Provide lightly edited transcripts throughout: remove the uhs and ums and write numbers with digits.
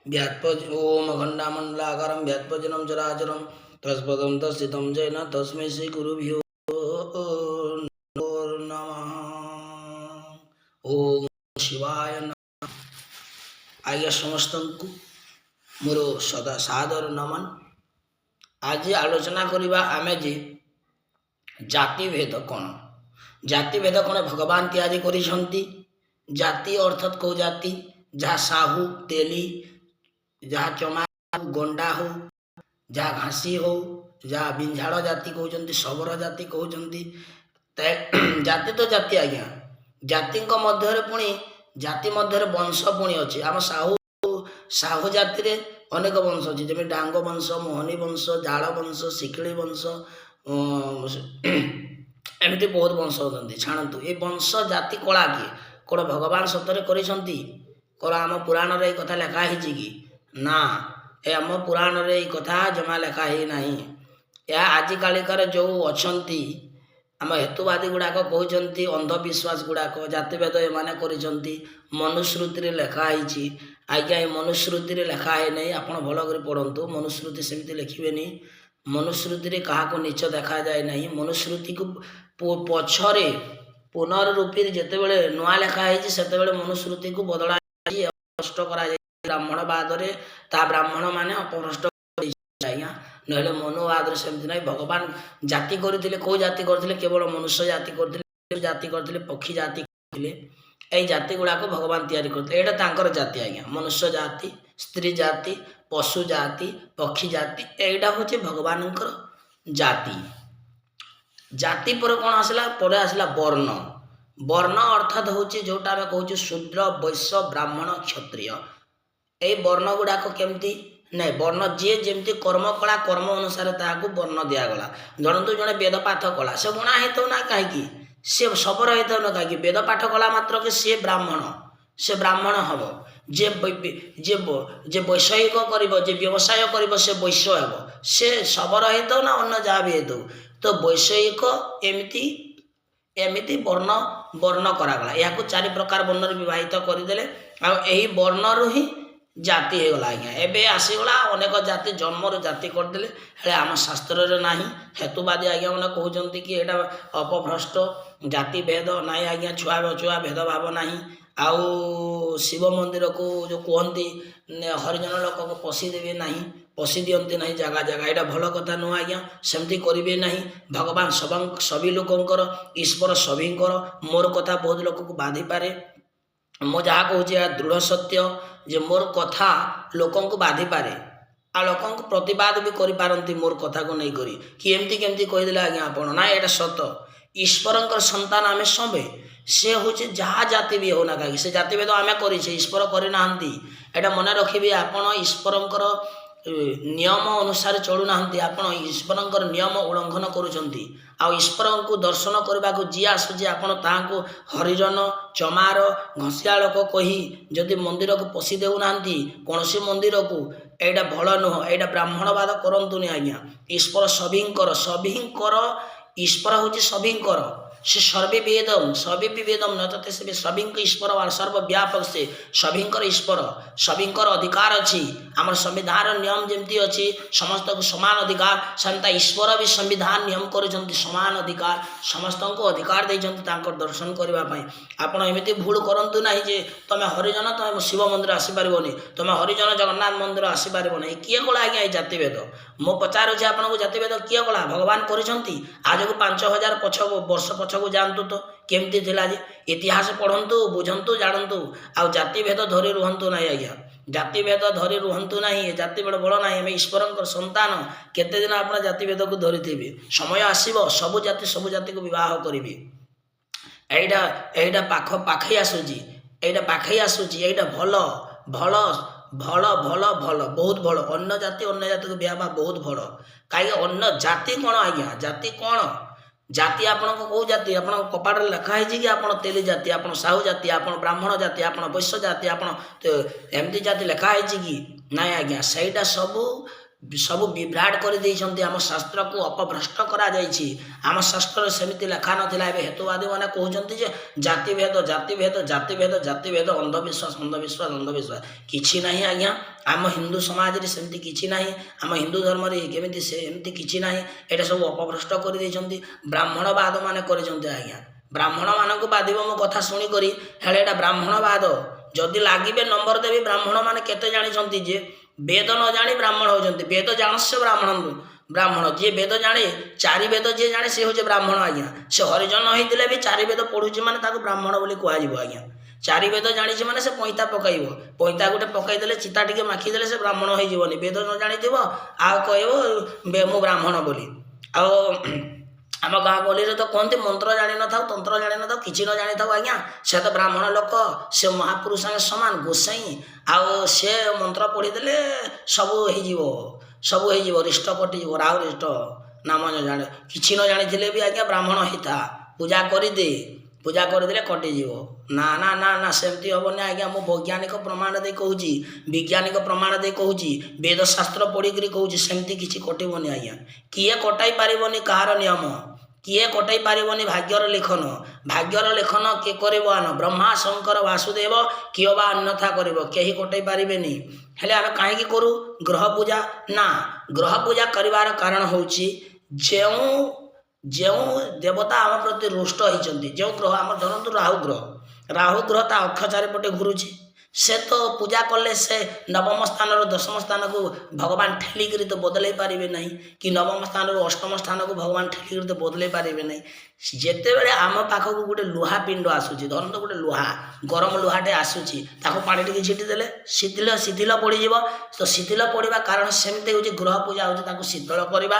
ଓମ୍ ଅଖଣ୍ଡମଣ୍ଡଳାକାରಂ ବ୍ୟାପ୍ତଜେନ ଚରାଚରಂ ତତ୍ପଦಂ ଦର୍ଶିତಂ ଜୈନ ତସ୍ମୈ ଶ୍ରୀ ଗୁରୁଭ୍ୟୋ ନମଃ। ଓମ୍ ଶିବାୟ ନମଃ। ଆଜ୍ଞା, ସମସ୍ତଙ୍କୁ ମୋର ସଦା ସାଦର ନମନ। ଆଜି ଆଲୋଚନା କରିବା ଆମେ ଯେ ଜାତିଭେଦ କ'ଣ। ଜାତିଭେଦ କ'ଣ ଭଗବାନ ତିଆରି କରିଛନ୍ତି? ଜାତି ଅର୍ଥାତ୍ କେଉଁ ଜାତି? ଯାହା ସାହୁ, ତେଲି, ଯାହା ଚମାର, ଗଣ୍ଡା ହଉ, ଯାହା ଘାସି ହଉ, ଯାହା ବିଞ୍ଝାଳ ଜାତି କହୁଛନ୍ତି, ଶବର ଜାତି କହୁଛନ୍ତି। ଜାତି ତ ଜାତି ଆଜ୍ଞା। ଜାତିଙ୍କ ମଧ୍ୟରେ ପୁଣି ଜାତି ମଧ୍ୟରେ ବଂଶ ପୁଣି ଅଛି। ଆମ ସାହୁ ଜାତିରେ ଅନେକ ବଂଶ ଅଛି, ଯେମିତି ଡାଙ୍ଗ ବଂଶ, ମୋହନୀ ବଂଶ, ଜାଳ ବଂଶ, ଶିକିଳି ବଂଶ, ଏମିତି ବହୁତ ବଂଶ ଅଛନ୍ତି। ଛାଡ଼ନ୍ତୁ, ଏ ବଂଶ ଜାତି କଳା କିଏ? କ'ଣ ଭଗବାନ ସତରେ କରିଛନ୍ତି? କ'ଣ ଆମ ପୁରାଣରେ ଏଇ କଥା ଲେଖା ହେଇଛି କି? ନା, ଏ ଆମ ପୁରାଣରେ ଏଇ କଥା ଜମା ଲେଖା ହେଇନାହିଁ। ଏହା ଆଜିକାଲିକାର ଯେଉଁ ଅଛନ୍ତି ଆମ ହେତୁବାଦୀ ଗୁଡ଼ାକ କହୁଛନ୍ତି, ଅନ୍ଧବିଶ୍ୱାସ ଗୁଡ଼ାକ, ଜାତିଭେଦ ଏମାନେ କରିଛନ୍ତି, ମନୁସ୍ମୃତିରେ ଲେଖା ହେଇଛି। ଆଜ୍ଞା, ଏ ମନୁସ୍ମୃତିରେ ଲେଖା ହେଇନାହିଁ। ଆପଣ ଭଲ କରି ପଢ଼ନ୍ତୁ। ମନୁସ୍ମୃତି ସେମିତି ଲେଖିବେନି। ମନୁସ୍ମୃତିରେ କାହାକୁ ନୀଚ ଦେଖାଯାଏ ନାହିଁ। ମନୁସ୍ମୃତିକୁ ପଛରେ ପୁନରୂପୀରେ ଯେତେବେଳେ ନୂଆ ଲେଖା ହେଇଛି, ସେତେବେଳେ ମନୁସ୍ମୃତିକୁ ବଦଳା ନଷ୍ଟ କରାଯାଇ ବ୍ରାହ୍ମଣବାଦରେ ତା ବ୍ରାହ୍ମଣମାନେ ଅପଭ୍ରଷ୍ଟ ଆଜ୍ଞା। ନହେଲେ ମନୁବାଦରେ ସେମିତି ନାହିଁ। ଭଗବାନ ଜାତି କରିଥିଲେ। କେଉଁ ଜାତି କରିଥିଲେ? କେବଳ ମନୁଷ୍ୟ ଜାତି କରିଥିଲେ, ଜାତି କରିଥିଲେ, ପକ୍ଷୀ ଜାତି କରିଥିଲେ। ଏଇ ଜାତି ଗୁଡ଼ାକ ଭଗବାନ ତିଆରି କରିଥିଲେ। ଏଇଟା ତାଙ୍କର ଜାତି ଆଜ୍ଞା। ମନୁଷ୍ୟ ଜାତି, ସ୍ତ୍ରୀ ଜାତି, ପଶୁ ଜାତି, ପକ୍ଷୀ ଜାତି, ଏଇଟା ହେଉଛି ଭଗବାନଙ୍କର ଜାତି। ଜାତି ପରେ କ'ଣ ଆସିଲା? ପରେ ଆସିଲା ବର୍ଣ୍ଣ। ବର୍ଣ୍ଣ ଅର୍ଥାତ୍ ହେଉଛି ଯେଉଁଟା ଆମେ କହୁଛୁ ଶୂଦ୍ର, ବୈଶ୍ୟ, ବ୍ରାହ୍ମଣ, କ୍ଷତ୍ରିୟ। ଏଇ ବର୍ଣ୍ଣ ଗୁଡ଼ାକ କେମିତି ନାଇଁ, ବର୍ଣ୍ଣ ଯିଏ ଯେମିତି କର୍ମ କଳା, କର୍ମ ଅନୁସାରେ ତାହାକୁ ବର୍ଣ୍ଣ ଦିଆଗଲା। ଧରନ୍ତୁ, ଜଣେ ବେଦ ପାଠ କଲା, ସେ ଗଣା ହେଇଥାଉ ନା କାହିଁକି, ସେ ଶବର ହେଇଥାଉ ନା କାହିଁକି, ବେଦ ପାଠ କଲା ମାତ୍ରକେ ସିଏ ବ୍ରାହ୍ମଣ, ସେ ବ୍ରାହ୍ମଣ ହେବ। ଯିଏ ଯିଏ ବୈଷୟିକ କରିବ, ଯିଏ ବ୍ୟବସାୟ କରିବ, ସେ ବୈଶ୍ୟ ହେବ। ସେ ଶବର ହେଇଥାଉ ନା ଅନ୍ୟ ଯାହା ବି ହେଇଥାଉ। ତ ବୈଷୟିକ ଏମିତି ଏମିତି ବର୍ଣ୍ଣ ବର୍ଣ୍ଣ କରାଗଲା। ଏହାକୁ ଚାରି ପ୍ରକାର ବର୍ଣ୍ଣରେ ବିବାହିତ କରିଦେଲେ ଆଉ ଏହି ବର୍ଣ୍ଣରୁ ହିଁ ଜାତି ହେଇଗଲା ଆଜ୍ଞା। ଏବେ ଆସିଗଲା ଅନେକ ଜାତି, ଜନ୍ମରୁ ଜାତି କରିଦେଲେ। ହେଲେ ଆମ ଶାସ୍ତ୍ରରେ ନାହିଁ। ହେତୁବାଦୀ ଆଜ୍ଞା ମାନେ କହୁଛନ୍ତି କି ଏଇଟା ଅପଭ୍ରଷ୍ଟ, ଜାତି ଭେଦ ନାହିଁ ଆଜ୍ଞା, ଛୁଆ ଅଛୁଆ ଭେଦଭାବ ନାହିଁ। ଆଉ ଶିବ ମନ୍ଦିରକୁ ଯେଉଁ କୁହନ୍ତି, ହରିଜନ ଲୋକକୁ ପଶିଦେବେ ନାହିଁ, ପଶି ଦିଅନ୍ତି ନାହିଁ ଜାଗା ଜାଗା। ଏଇଟା ଭଲ କଥା ନୁହଁ ଆଜ୍ଞା। ସେମିତି କରିବେ ନାହିଁ। ଭଗବାନ ସବି ଲୋକଙ୍କର, ଈଶ୍ୱର ସଭିଙ୍କର। ମୋର କଥା ବହୁତ ଲୋକକୁ ବାଧିପାରେ। ମୁଁ ଯାହା କହୁଛି ଏହା ଦୃଢ଼ ସତ୍ୟ ଯେ ମୋର କଥା ଲୋକଙ୍କୁ ବାଧିପାରେ ଆଉ ଲୋକଙ୍କୁ ପ୍ରତିବାଦ ବି କରିପାରନ୍ତି ମୋର କଥାକୁ ନେଇକରି କି ଏମିତି କେମିତି କହିଦେଲେ ଆଜ୍ଞା ଆପଣ। ନା, ଏଇଟା ସତ। ଈଶ୍ୱରଙ୍କର ସନ୍ତାନ ଆମେ ସବେ। ସେ ହେଉଛି ଯାହା ଜାତି ବି ହେଉନା କାହିଁକି, ସେ ଜାତିଭେଦ ଆମେ କରିଛେ, ଈଶ୍ୱର କରିନାହାନ୍ତି। ଏଇଟା ମନେ ରଖିବେ। ଆପଣ ଈଶ୍ୱରଙ୍କର ନିୟମ ଅନୁସାରେ ଚଳୁନାହାନ୍ତି। ଆପଣ ଈଶ୍ୱରଙ୍କର ନିୟମ ଉଲ୍ଲଙ୍ଘନ କରୁଛନ୍ତି। ଆଉ ଈଶ୍ୱରଙ୍କୁ ଦର୍ଶନ କରିବାକୁ ଯିଏ ଆସୁଛି, ଆପଣ ତାହାଙ୍କୁ ହରିଜନ, ଚମାର, ଘସିଆ ଲୋକ କହି ଯଦି ମନ୍ଦିରକୁ ପଶି ଦେଉନାହାନ୍ତି କୌଣସି ମନ୍ଦିରକୁ, ଏଇଟା ଭଲ ନୁହଁ। ଏଇଟା ବ୍ରାହ୍ମଣବାଦ କରନ୍ତୁନି ଆଜ୍ଞା। ଈଶ୍ୱର ସଭିଙ୍କର, ସଭିଙ୍କର। ଈଶ୍ୱର ହେଉଛି ସଭିଙ୍କର। ସେ ସର୍ବେ ବେଦମ ସର୍ବେ ବିବେଦମ ନ ତତେ ସେ ସଭିଙ୍କ ଈଶ୍ୱର, ସର୍ବବ୍ୟାପକ ସେ, ସଭିଙ୍କର ଈଶ୍ୱର, ସଭିଙ୍କର ଅଧିକାର ଅଛି। ଆମର ସମ୍ବିଧାନର ନିୟମ ଯେମିତି ଅଛି ସମସ୍ତଙ୍କୁ ସମାନ ଅଧିକାର, ସେନ୍ତା ଈଶ୍ୱର ବି ସମ୍ବିଧାନ ନିୟମ କରିଛନ୍ତି ସମାନ ଅଧିକାର, ସମସ୍ତଙ୍କୁ ଅଧିକାର ଦେଇଛନ୍ତି ତାଙ୍କର ଦର୍ଶନ କରିବା ପାଇଁ। ଆପଣ ଏମିତି ଭୁଲ କରନ୍ତୁ ନାହିଁ ଯେ ତମେ ହରିଜନ, ତମେ ଶିବ ମନ୍ଦିର ଆସିପାରିବନି, ତମେ ହରିଜନ, ଜଗନ୍ନାଥ ମନ୍ଦିର ଆସିପାରିବ ନାହିଁ। କିଏ କଲା ଆଜ୍ଞା ଏଇ ଜାତିଭେଦ? ମୁଁ ପଚାରୁଛି ଆପଣଙ୍କୁ, ଜାତିଭେଦ କିଏ କଲା? ଭଗବାନ କରିଛନ୍ତି? ଆଜକୁ 5000 ପଛ ବର୍ଷ ପଛକୁ ଯାଆନ୍ତୁ ତ, କେମିତି ଥିଲା ଯେ? ଇତିହାସ ପଢ଼ନ୍ତୁ, ବୁଝନ୍ତୁ, ଜାଣନ୍ତୁ। ଆଉ ଜାତିଭେଦ ଧରି ରୁହନ୍ତୁ ନାହିଁ ଆଜ୍ଞା। ଜାତିଭେଦ ଧରି ରୁହନ୍ତୁ ନାହିଁ। ଏ ଜାତିଭେଦ ବଳ ନାହିଁ। ଆମେ ଈଶ୍ୱରଙ୍କର ସନ୍ତାନ। କେତେ ଦିନ ଆପଣ ଜାତିଭେଦକୁ ଧରିଥିବେ? ସମୟ ଆସିବ, ସବୁ ଜାତି ସବୁ ଜାତିକୁ ବିବାହ କରିବେ। ଏଇଟା ପାଖେଇ ଆସୁଛି। ଏଇଟା ପାଖେଇ ଆସୁଛି। ଏଇଟା ଭଲ, ଭଲ, ଭଲ, ଭଲ, ଭଲ, ବହୁତ ଭଲ। ଅନ୍ୟ ଜାତି ଅନ୍ୟ ଜାତିକୁ ବିବାହ ହେବା ବହୁତ ଭଲ। କାହିଁକି? ଅନ୍ୟ ଜାତି କ'ଣ ଆଜ୍ଞା? ଜାତି କ'ଣ? ଜାତି ଆପଣଙ୍କ କେଉଁ ଜାତି? ଆପଣଙ୍କ କପାଳରେ ଲେଖା ହେଇଛି କି ଆପଣ ତେଲି ଜାତି, ଆପଣ ସାହୁ ଜାତି, ଆପଣ ବ୍ରାହ୍ମଣ ଜାତି, ଆପଣ ବୈଶ୍ୟ ଜାତି, ଆପଣ ଏମିତି ଜାତି ଲେଖା ହେଇଛି କି? ନାଇଁ ଆଜ୍ଞା, ସେଇଟା ସବୁ ସବୁ ବିଭ୍ରାଟ କରିଦେଇଛନ୍ତି। ଆମ ଶାସ୍ତ୍ରକୁ ଅପଭ୍ରଷ୍ଟ କରାଯାଇଛି। ଆମ ଶାସ୍ତ୍ରରେ ସେମିତି ଲେଖା ନଥିଲା। ଏବେ ହେତୁବାଦୀ ମାନେ କହୁଛନ୍ତି ଯେ ଜାତିଭେଦ, ଜାତିଭେଦ, ଜାତିଭେଦ, ଜାତିଭେଦ, ଅନ୍ଧବିଶ୍ୱାସ, ଅନ୍ଧବିଶ୍ୱାସ, ଅନ୍ଧବିଶ୍ୱାସ। କିଛି ନାହିଁ ଆଜ୍ଞା। ଆମ ହିନ୍ଦୁ ସମାଜରେ ସେମିତି କିଛି ନାହିଁ। ଆମ ହିନ୍ଦୁ ଧର୍ମରେ କେମିତି ସେ ଏମିତି କିଛି ନାହିଁ। ଏଇଟା ସବୁ ଅପଭ୍ରଷ୍ଟ କରିଦେଇଛନ୍ତି, ବ୍ରାହ୍ମଣବାଦ ମାନେ କରିଛନ୍ତି ଆଜ୍ଞା। ବ୍ରାହ୍ମଣମାନଙ୍କୁ ବାଧିବ ମୋ କଥା ଶୁଣିକରି, ହେଲେ ଏଇଟା ବ୍ରାହ୍ମଣବାଦ। ଯଦି ଲାଗିବେ ନମ୍ବର ଦେବି। ବ୍ରାହ୍ମଣମାନେ କେତେ ଜାଣିଛନ୍ତି ଯେ ବେଦ ନ ଜାଣି ବ୍ରାହ୍ମଣ ହେଉଛନ୍ତି? ବେଦ ଜାଣସ୍ୟ ବ୍ରାହ୍ମଣ। ବ୍ରାହ୍ମଣ ଯିଏ ବେଦ ଜାଣେ, ଚାରି ବେଦ ଯିଏ ଜାଣେ, ସେ ହେଉଛି ବ୍ରାହ୍ମଣ ଆଜ୍ଞା। ସେ ହରିଜନ ହେଇଥିଲେ ବି ଚାରି ବେଦ ପଢ଼ୁଛି ମାନେ ତାକୁ ବ୍ରାହ୍ମଣ ବୋଲି କୁହାଯିବ ଆଜ୍ଞା। ଚାରି ବେଦ ଜାଣିଛି ମାନେ ସେ ପଇତା ପକାଇବ। ପଇତା ଗୋଟେ ପକାଇଦେଲେ, ଚିତା ଟିକେ ମାଖିଦେଲେ ସେ ବ୍ରାହ୍ମଣ ହେଇଯିବନି। ବେଦ ନ ଜାଣିଥିବ ଆଉ କହିବ ମୁଁ ବ୍ରାହ୍ମଣ ବୋଲି। ଆଉ ଆମ ଗାଁ ଗହଳିରେ ତ କୁହନ୍ତି, ମନ୍ତ୍ର ଜାଣିନଥାଉ, ତନ୍ତ୍ର ଜାଣିନଥାଉ, କିଛି ନ ଜାଣିଥାଉ ଆଜ୍ଞା, ସେ ତ ବ୍ରାହ୍ମଣ ଲୋକ, ସେ ମହାପୁରୁଷ ସାଙ୍ଗେ ସମାନ, ଗୋସାଇଁ, ଆଉ ସେ ମନ୍ତ୍ର ପଢ଼ିଦେଲେ ସବୁ ହେଇଯିବ, ସବୁ ହେଇଯିବ, ରିଷ୍ଟ କଟିଯିବ, ରାହୁ ରିଷ୍ଟ। ନାମ ନ ଜାଣେ, କିଛି ନ ଜାଣିଥିଲେ ବି ଆଜ୍ଞା ବ୍ରାହ୍ମଣ ହେଇଥା, ପୂଜା କରିଦେ, ପୂଜା କରିଦେଲେ କଟିଯିବ। ନା ନା ନା ନା, ସେମିତି ହେବନି ଆଜ୍ଞା। ମୁଁ ବୈଜ୍ଞାନିକ ପ୍ରମାଣ ଦେଇ କହୁଛି, ବୈଜ୍ଞାନିକ ପ୍ରମାଣ ଦେଇ କହୁଛି, ବେଦ ଶାସ୍ତ୍ର ପଢ଼ିକିରି କହୁଛି, ସେମିତି କିଛି କଟିବନି ଆଜ୍ଞା। କିଏ କଟାଇ ପାରିବନି କାହାର ନିୟମ, କିଏ କଟାଇ ପାରିବନି ଭାଗ୍ୟର ଲେଖନ। ଭାଗ୍ୟର ଲେଖନ କିଏ କରିବ ଆନ? ବ୍ରହ୍ମା ଶଙ୍କର ବାସୁଦେବ, କିଏ ବା ଅନ୍ୟଥା କରିବ? କେହି କଟାଇ ପାରିବେନି। ହେଲେ ଆମେ କାହିଁକି କରୁ ଗ୍ରହ ପୂଜା? ନା, ଗ୍ରହ ପୂଜା କରିବାର କାରଣ ହେଉଛି ଯେଉଁ ଯେଉଁ ଦେବତା ଆମ ପ୍ରତି ରୁଷ୍ଟ ହେଇଛନ୍ତି, ଯେଉଁ ଗ୍ରହ ଆମର, ଧରନ୍ତୁ ରାହୁ ଗ୍ରହ, ରାହୁ ଗ୍ରହ ତା ଅକ୍ଷ ଚାରିପଟେ ଘୁରୁଛି। ସେ ତ ପୂଜା କଲେ ସେ ନବମ ସ୍ଥାନରୁ ଦଶମ ସ୍ଥାନକୁ ଭଗବାନ ଠେଲିକିରି ତ ବଦଳାଇ ପାରିବେ ନାହିଁ, କି ନବମ ସ୍ଥାନରୁ ଅଷ୍ଟମ ସ୍ଥାନକୁ ଭଗବାନ ଠେଲିକିରି ତ ବଦଳାଇ ପାରିବେ ନାହିଁ। ଯେତେବେଳେ ଆମ ପାଖକୁ ଗୋଟେ ଲୁହା ପିଣ୍ଡ ଆସୁଛି, ଧରନ୍ତୁ ଗୋଟେ ଲୁହା, ଗରମ ଲୁହାଟେ ଆସୁଛି, ତାକୁ ପାଣି ଟିକେ ଛିଟି ଦେଲେ ଶିଥିଳ ଶିଥିଳ ପଡ଼ିଯିବ। ତ ଶିଥିଳ ପଡ଼ିବା କାରଣ ସେମିତି ହେଉଛି ଗ୍ରହ ପୂଜା ହେଉଛି ତାକୁ ଶୀତଳ କରିବା।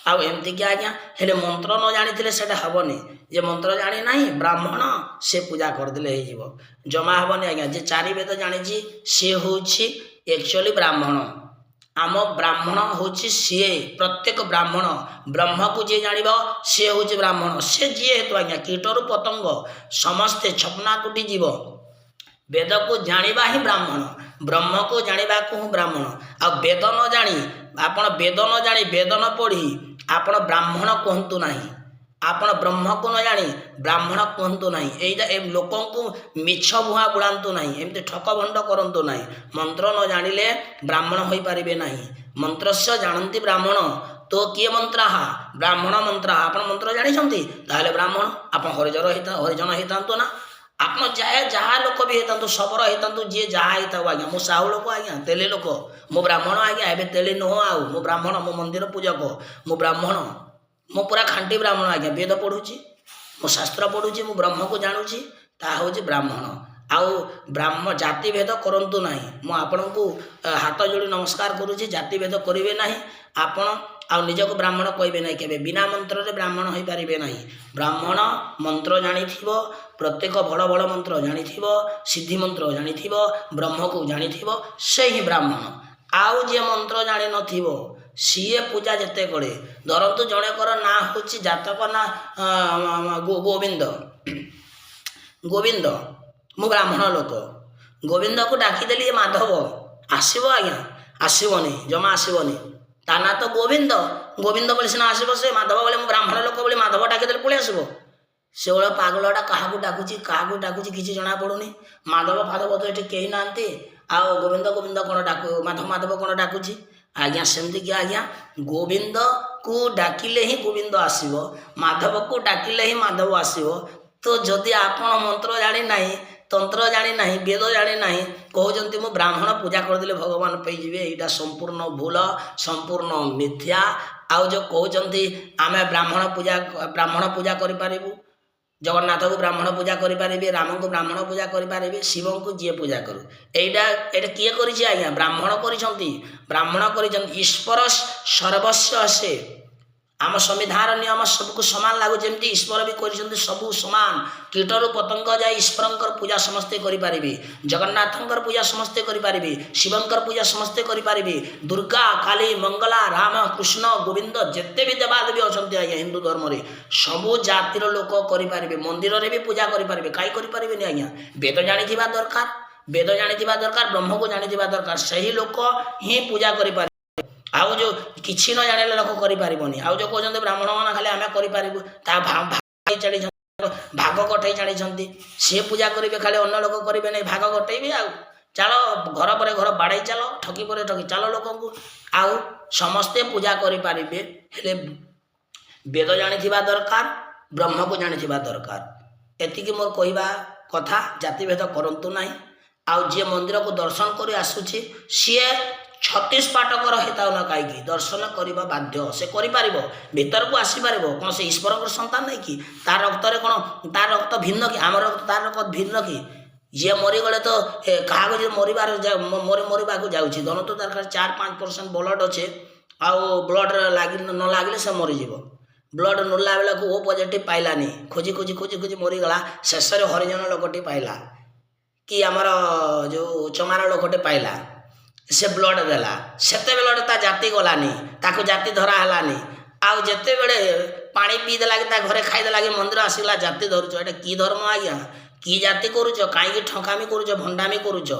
ଆଉ ଏମିତିକି ଆଜ୍ଞା, ହେଲେ ମନ୍ତ୍ର ନ ଜାଣିଥିଲେ ସେଇଟା ହେବନି ଯେ ମନ୍ତ୍ର ଜାଣି ନାହିଁ ବ୍ରାହ୍ମଣ, ସେ ପୂଜା କରିଦେଲେ ହେଇଯିବ, ଜମା ହେବନି ଆଜ୍ଞା। ଯେ ଚାରି ବେଦ ଜାଣିଛି ସିଏ ହେଉଛି ଆକ୍ଚୁଆଲି ବ୍ରାହ୍ମଣ। ଆମ ବ୍ରାହ୍ମଣ ହେଉଛି ସିଏ, ପ୍ରତ୍ୟେକ ବ୍ରାହ୍ମଣ, ବ୍ରହ୍ମକୁ ଯିଏ ଜାଣିବ ସିଏ ହେଉଛି ବ୍ରାହ୍ମଣ। ସେ ଯିଏ ହେତୁ ଆଜ୍ଞା, କୀଟରୁ ପତଙ୍ଗ ସମସ୍ତେ ଛପନା କୋଟି ଯିବ, ବେଦକୁ ଜାଣିବା ହିଁ ବ୍ରାହ୍ମଣ, ବ୍ରହ୍ମକୁ ଜାଣିବାକୁ ହିଁ ବ୍ରାହ୍ମଣ। ଆଉ ବେଦ ନ ଜାଣି ଆପଣ, ବେଦ ନ ଜାଣି, ବେଦ ନ ପଢ଼ି ଆପଣ ବ୍ରାହ୍ମଣ କୁହନ୍ତୁ ନାହିଁ। ଆପଣ ବ୍ରହ୍ମକୁ ନ ଜାଣି ବ୍ରାହ୍ମଣ କୁହନ୍ତୁ ନାହିଁ। ଏଇଟା ଏ ଲୋକଙ୍କୁ ମିଛ ଭୁଆଁ ବୁଳାନ୍ତୁ ନାହିଁ, ଏମିତି ଠକ ଭଣ୍ଡ କରନ୍ତୁ ନାହିଁ। ମନ୍ତ୍ର ନ ଜାଣିଲେ ବ୍ରାହ୍ମଣ ହୋଇପାରିବେ ନାହିଁ। ମନ୍ତ୍ରସ୍ୟ ଜାଣନ୍ତି ବ୍ରାହ୍ମଣ ତ କିଏ ମନ୍ତ୍ରାହା? ବ୍ରାହ୍ମଣ ମନ୍ତ୍ରାହା। ଆପଣ ମନ୍ତ୍ର ଜାଣିଛନ୍ତି, ତାହେଲେ ବ୍ରାହ୍ମଣ। ଆପଣ ହରିଜନ ହେଇଥାନ୍ତୁ ନା, ଆପଣ ଯାହା ଯାହା ଲୋକ ବି ହେଇଥାନ୍ତୁ, ଶବର ହେଇଥାନ୍ତୁ, ଯିଏ ଯାହା ହେଇଥାଉ ଆଜ୍ଞା। ମୁଁ ସାହୁ ଲୋକ ଆଜ୍ଞା, ତେଲି ଲୋକ, ମୁଁ ବ୍ରାହ୍ମଣ ଆଜ୍ଞା। ଏବେ ତେଲି ନୁହଁ ଆଉ, ମୁଁ ବ୍ରାହ୍ମଣ, ମୁଁ ମନ୍ଦିର ପୂଜକ, ମୁଁ ବ୍ରାହ୍ମଣ, ମୁଁ ପୁରା ଖାଣ୍ଟି ବ୍ରାହ୍ମଣ ଆଜ୍ଞା। ବେଦ ପଢ଼ୁଛି, ମୁଁ ଶାସ୍ତ୍ର ପଢ଼ୁଛି, ମୁଁ ବ୍ରହ୍ମକୁ ଜାଣୁଛି, ତାହା ହେଉଛି ବ୍ରାହ୍ମଣ। ଆଉ ବ୍ରାହ୍ମ ଜାତିଭେଦ କରନ୍ତୁ ନାହିଁ। ମୁଁ ଆପଣଙ୍କୁ ହାତ ଯୋଡ଼ି ନମସ୍କାର କରୁଛି। ଜାତିଭେଦ କରିବେ ନାହିଁ ଆପଣ, ଆଉ ନିଜକୁ ବ୍ରାହ୍ମଣ କହିବେ ନାହିଁ କେବେ। ବିନା ମନ୍ତ୍ରରେ ବ୍ରାହ୍ମଣ ହୋଇପାରିବେ ନାହିଁ। ବ୍ରାହ୍ମଣ ମନ୍ତ୍ର ଜାଣିଥିବ, ପ୍ରତ୍ୟେକ ବଡ଼ ବଡ଼ ମନ୍ତ୍ର ଜାଣିଥିବ, ସିଦ୍ଧି ମନ୍ତ୍ର ଜାଣିଥିବ, ବ୍ରହ୍ମକୁ ଜାଣିଥିବ, ସେ ହିଁ ବ୍ରାହ୍ମଣ। ଆଉ ଯିଏ ମନ୍ତ୍ର ଜାଣିନଥିବ, ସିଏ ପୂଜା ଯେତେ କରେ, ଧରନ୍ତୁ ଜଣଙ୍କର ନାଁ ହେଉଛି, ଜାତକ ନାଁ ଗୋବିନ୍ଦ। ଗୋବିନ୍ଦ, ମୁଁ ବ୍ରାହ୍ମଣ ଲୋକ, ଗୋବିନ୍ଦକୁ ଡାକିଦେଲି ମାଧବ, ଆସିବ ଆଜ୍ଞା? ଆସିବନି, ଜମା ଆସିବନି। ତା ନାଁ ତ ଗୋବିନ୍ଦ। ଗୋବିନ୍ଦ ବୋଲି ସିନା ଆସିବ ସେ, ମାଧବ ବୋଲି, ମୁଁ ବ୍ରାହ୍ମଣ ଲୋକ ବୋଲି ମାଧବ ଡାକିଦେଲେ ପଳେଇ ଆସିବ? ସେ ଭଳିଆ ପାଗଳଟା କାହାକୁ ଡାକୁଛି, କାହାକୁ ଡାକୁଛି କିଛି ଜଣା ପଡ଼ୁନି। ମାଧବ ଫାଧବ ତ ଏଠି କେହି ନାହାନ୍ତି, ଆଉ ଗୋବିନ୍ଦ ଗୋବିନ୍ଦ କ'ଣ ଡାକୁ, ମାଧବ ମାଧବ କ'ଣ ଡାକୁଛି ଆଜ୍ଞା? ସେମିତିକି ଆଜ୍ଞା, ଗୋବିନ୍ଦକୁ ଡାକିଲେ ହିଁ ଗୋବିନ୍ଦ ଆସିବ, ମାଧବକୁ ଡାକିଲେ ହିଁ ମାଧବ ଆସିବ। ତ ଯଦି ଆପଣ ମନ୍ତ୍ର ଜାଣି ନାହିଁ, ତନ୍ତ୍ର ଜାଣି ନାହିଁ, ବେଦ ଜାଣି ନାହିଁ, କହୁଛନ୍ତି ମୁଁ ବ୍ରାହ୍ମଣ, ପୂଜା କରିଦେଲେ ଭଗବାନ ପାଇଯିବେ, ଏଇଟା ସମ୍ପୂର୍ଣ୍ଣ ଭୁଲ, ସମ୍ପୂର୍ଣ୍ଣ ମିଥ୍ୟା। ଆଉ ଯେଉଁ କହୁଛନ୍ତି ଆମେ ବ୍ରାହ୍ମଣ ପୂଜା କରିପାରିବୁ, ଜଗନ୍ନାଥକୁ ବ୍ରାହ୍ମଣ ପୂଜା କରିପାରିବେ, ରାମଙ୍କୁ ବ୍ରାହ୍ମଣ ପୂଜା କରିପାରିବେ, ଶିବଙ୍କୁ ଯିଏ ପୂଜା କରୁ, ଏଇଟା କିଏ କରିଛି ଆଜ୍ଞା? ବ୍ରାହ୍ମଣ କରିଛନ୍ତି, ବ୍ରାହ୍ମଣ କରିଛନ୍ତି। ଈଶ୍ୱର ସର୍ବସ୍ୱ ସେ। ଆମ ସମ୍ବିଧାନ ନିୟମ ସବୁକୁ ସମାନ ଲାଗୁ, ଯେମିତି ଈଶ୍ୱର ବି କରିଛନ୍ତି ସବୁ ସମାନ। କୀଟରୁ ପତଙ୍ଗ ଯାଇ ଈଶ୍ୱରଙ୍କର ପୂଜା ସମସ୍ତେ କରିପାରିବେ। ଜଗନ୍ନାଥଙ୍କର ପୂଜା ସମସ୍ତେ କରିପାରିବେ, ଶିବଙ୍କର ପୂଜା ସମସ୍ତେ କରିପାରିବେ, ଦୁର୍ଗା, କାଳୀ, ମଙ୍ଗଳା, ରାମ, କୃଷ୍ଣ, ଗୋବିନ୍ଦ, ଯେତେ ବି ଦେବାଦେବୀ ଅଛନ୍ତି ଆଜ୍ଞା ହିନ୍ଦୁ ଧର୍ମରେ, ସବୁ ଜାତିର ଲୋକ କରିପାରିବେ। ମନ୍ଦିରରେ ବି ପୂଜା କରିପାରିବେ। କାହିଁ କରିପାରିବେନି ଆଜ୍ଞା? ବେଦ ଜାଣିଥିବା ଦରକାର, ବେଦ ଜାଣିଥିବା ଦରକାର, ବ୍ରହ୍ମକୁ ଜାଣିଥିବା ଦରକାର। ସେହି ଲୋକ ହିଁ ପୂଜା କରିପାରିବେ। ଆଉ ଯେଉଁ କିଛି ନ ଜାଣିଲେ ଲୋକ କରିପାରିବନି। ଆଉ ଯେଉଁ କହୁଛନ୍ତି ବ୍ରାହ୍ମଣମାନେ ଖାଲି ଆମେ କରିପାରିବୁ, ତା ଜାଣିଛନ୍ତି, ଭାଗ କଟେଇ ଜାଣିଛନ୍ତି, ସିଏ ପୂଜା କରିବେ ଖାଲି, ଅନ୍ୟ ଲୋକ କରିବେ ନାହିଁ, ଭାଗ କଟେଇବେ। ଆଉ ଚାଲ ଘର ପରେ ଘର ବାଡ଼େଇ ଚାଲ, ଠକି ପରେ ଠକି ଚାଲ ଲୋକଙ୍କୁ। ଆଉ ସମସ୍ତେ ପୂଜା କରିପାରିବେ, ହେଲେ ବେଦ ଜାଣିଥିବା ଦରକାର, ବ୍ରହ୍ମକୁ ଜାଣିଥିବା ଦରକାର। ଏତିକି ମୋର କହିବା କଥା। ଜାତିଭେଦ କରନ୍ତୁ ନାହିଁ। ଆଉ ଯିଏ ମନ୍ଦିରକୁ ଦର୍ଶନ କରି ଆସୁଛି, ସିଏ 36 ପାଟକର ହେଇଥାଉ ନା କାହିଁକି, ଦର୍ଶନ କରିବା ବାଧ୍ୟ। ସେ କରିପାରିବ, ଭିତରକୁ ଆସିପାରିବ। କ'ଣ ସେ ଈଶ୍ୱରଙ୍କର ସନ୍ତାନ ନାହିଁ କି? ତା ରକ୍ତରେ କ'ଣ ତା ରକ୍ତ ଭିନ୍ନ କି? ଆମର ରକ୍ତ ତାର ରକ୍ତ ଭିନ୍ନ କି? ଯିଏ ମରିଗଲେ ତ କାହାକୁ ଯିଏ ମରିବାର ମରିବାକୁ ଯାଉଛି, ଧରନ୍ତୁ ତାର 4-5% ବ୍ଲଡ଼ ଅଛେ, ଆଉ ବ୍ଲଡ଼ ଲାଗି ନ ଲାଗିଲେ ସେ ମରିଯିବ। ବ୍ଲଡ଼ ନେଲା ବେଳକୁ ଓ ପଜିଟିଭ୍ ପାଇଲାନି, ଖୋଜି ଖୋଜି ଖୋଜି ଖୋଜି ମରିଗଲା। ଶେଷରେ ହରିଜନ ଲୋକଟି ପାଇଲା କି ଆମର ଯେଉଁ ଚମାର ଲୋକଟେ ପାଇଲା, ସେ ବ୍ଲଡ଼ ଦେଲା। ସେତେବେଳେ ତା ଜାତି ଗଲାନି, ତାକୁ ଜାତି ଧରା ହେଲାନି। ଆଉ ଯେତେବେଳେ ପାଣି ପିଇଦେଲା କି ତା ଘରେ ଖାଇଦେଲା କି ମନ୍ଦିର ଆସିଲା, ଜାତି ଧରୁଛ। ଏଇଟା କି ଧର୍ମ ଆଜ୍ଞା? କି ଜାତି କରୁଛ? କାହିଁକି ଠକାମି କରୁଛ, ଭଣ୍ଡାମି କରୁଛ?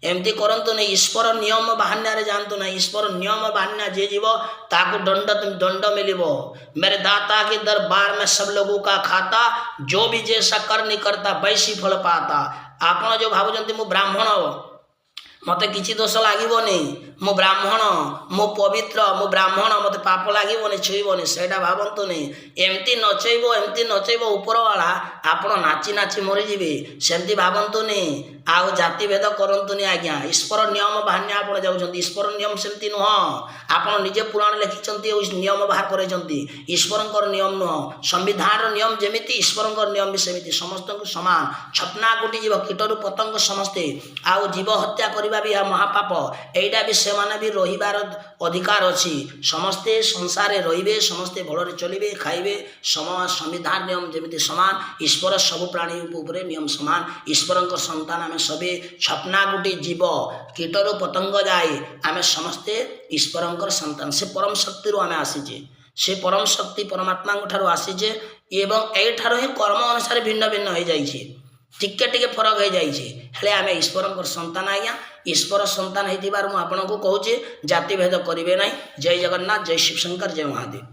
ଏମିତି କରନ୍ତୁନି। ଈଶ୍ୱର ନିୟମ ବାହାନାରେ ଯାଆନ୍ତୁ ନାହିଁ। ଈଶ୍ୱର ନିୟମ ବାହାନା ଯିଏ ଯିବ, ତାକୁ ଦଣ୍ଡ ଦଣ୍ଡ ମିଳିବ। मेरे दाता के दरबार में सब लोगों का खाता, जो भी जैसा करनी करता वैसी फल पाता। ଆପଣ ଯେଉଁ ଭାବୁଛନ୍ତି ମୁଁ ବ୍ରାହ୍ମଣ, ମୋତେ କିଛି ଦୋଷ ଲାଗିବନି, ମୁଁ ବ୍ରାହ୍ମଣ, ମୁଁ ପବିତ୍ର, ମୁଁ ବ୍ରାହ୍ମଣ, ମୋତେ ପାପ ଲାଗିବନି, ଛୁଇଁବନି, ସେଇଟା ଭାବନ୍ତୁନି। ଏମିତି ନଚେଇବ, ଏମିତି ନଚେଇବ ଉପରବାଲା, ଆପଣ ନାଚି ନାଚି ମରିଯିବେ। ସେମିତି ଭାବନ୍ତୁନି। ଆଉ ଜାତିଭେଦ କରନ୍ତୁନି ଆଜ୍ଞା। ଈଶ୍ୱର ନିୟମ ବାହାନ୍ୟ ଆପଣ ଯାଉଛନ୍ତି। ଈଶ୍ୱର ନିୟମ ସେମିତି ନୁହଁ। ଆପଣ ନିଜେ ପୁରାଣ ଲେଖିଛନ୍ତି ଆଉ ନିୟମ ବାହାର କରାଇଛନ୍ତି। ଈଶ୍ୱରଙ୍କର ନିୟମ ନୁହଁ। ସମ୍ବିଧାନର ନିୟମ ଯେମିତି, ଈଶ୍ୱରଙ୍କର ନିୟମ ବି ସେମିତି, ସମସ୍ତଙ୍କୁ ସମାନ। ଛପନା କୋଟି ଜୀବ, କୀଟରୁ ପତଙ୍ଗ ସମସ୍ତେ। ଆଉ ଜୀବ ହତ୍ୟା କରିବା ବି ଏହା ମହାପାପ। ଏଇଟା ବି ସେମାନେ ବି ରହିବାର ଅଧିକାର ଅଛି। ସମସ୍ତେ ସଂସାରରେ ରହିବେ, ସମସ୍ତେ ଭଲରେ ଚଳିବେ, ଖାଇବେ। ସମ୍ବିଧାନ ନିୟମ ଯେମିତି ସମାନ, ଈଶ୍ୱର ସବୁ ପ୍ରାଣୀ ଉପରେ ନିୟମ ସମାନ। ଈଶ୍ୱରଙ୍କ ସନ୍ତାନ ଆମେ ସବେ। ଛପନା କୋଟି ଜୀବ, କୀଟରୁ ପତଙ୍ଗ ଯାଏ, ଆମେ ସମସ୍ତେ ଈଶ୍ୱରଙ୍କର ସନ୍ତାନ। ସେ ପରମ ଶକ୍ତିରୁ ଆମେ ଆସିଛେ, ସେ ପରମ ଶକ୍ତି ପରମାତ୍ମାଙ୍କ ଠାରୁ ଆସିଛେ ଏବଂ ଏଇଠାରୁ ହିଁ କର୍ମ ଅନୁସାରେ ଭିନ୍ନ ଭିନ୍ନ ହେଇଯାଇଛି, ଟିକେ ଟିକେ ଫରକ ହେଇଯାଇଛି। ହେଲେ ଆମେ ଈଶ୍ୱରଙ୍କର ସନ୍ତାନ ଆଜ୍ଞା। ଈଶ୍ୱର ସନ୍ତାନ ହେଇଥିବାରୁ ମୁଁ ଆପଣଙ୍କୁ କହୁଛି, ଜାତିଭେଦ କରିବେ ନାହିଁ। ଜୟ ଜଗନ୍ନାଥ, ଜୟ ଶିବଶଙ୍କର, ଜୟ ମହାଦେବ।